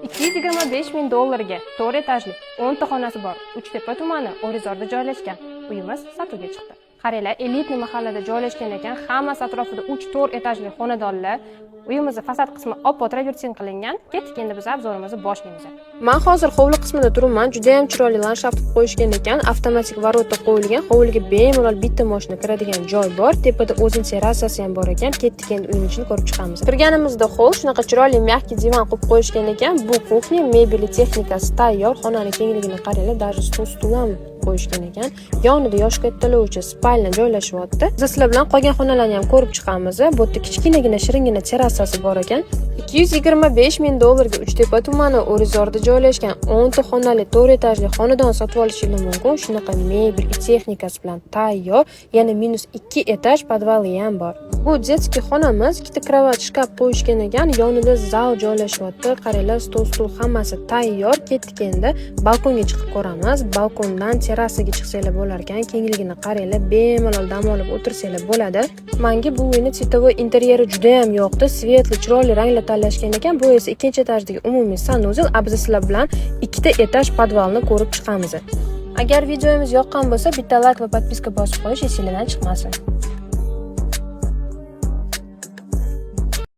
225 ming dollarga 4 etajli, 10 ta xonasi bor, Uchtepa tumani, O'rizorda joylashgan uyimiz sotuvga chiqdi. Qaranglar, элитный mahallada joylashgan ekan, hammasi atrofida 3-4 etajli xonadonlar. Uyimizni fasad qismi oppoq travertin qilingan. Ketdik, endi biz обзор imizni boshlaymiz. Man hozir hovli qismida turibman. Juda ham chiroyli landshaft qilib qo'yishgan ekan. Avtomatik ворота qo'yilgan. Hovliga bemalol bitta mashina kiradigan joy bor. Tepada o'zining terrasasi ham bor ekan. Ketdik, endi uyning ichini ko'rib chiqamiz. Kirganimizda hol shunaqa chiroyli мягкий divan qo'yib qo'yishgan ekan. Bu кухня, mebeli, texnikasi tayyor. Xonani kengligini qaranglar, даже stol, stul ham qo'yishgan ekan. Yonida yosh kattalar uchun спальня joylashyapti. Biz sizlar bilan qolgan xonalarni ham ko'rib chiqamiz. Bu yerda kichkinagina, shiringina terrasasi bor ekan. 225 ming dollarga Uchtepa tumani, O'rizorda joylashgan 10 ta xonali, 4 etajli xonadon sotib olishingiz mumkin. Shunaqa mebel, texnikasi bilan tayyor. Yana minus 2 etaj podvali ham bor. Bu детский xonamiz, ikkita кровать, shkaf qo'yishgan ekan. Yonida zal joylashyapti. Qaranglar, stol, stul hammasi tayyor. Ketdik, endi balkonga chiqib ko'ramiz. Balkondan terrasaga chiqsanglar bo'lar ekan. Kengligini qaranglar, bemalol dam olib o'tirsanglar bo'ladi. Menga bu uyni цветовой interyeri juda ham yoqdi. Светлый, chiroyli ranglar tanlashgan ekan. Bu esa ikkinchi etajdagi umumiy санузел. А biz sizlar bilan ikkita etaj podvalni ko'rib chiqamiz. Agar videomiz yoqqan bo'lsa, bitta layk va подписка bosib qo'yish esinglardan chiqmasin.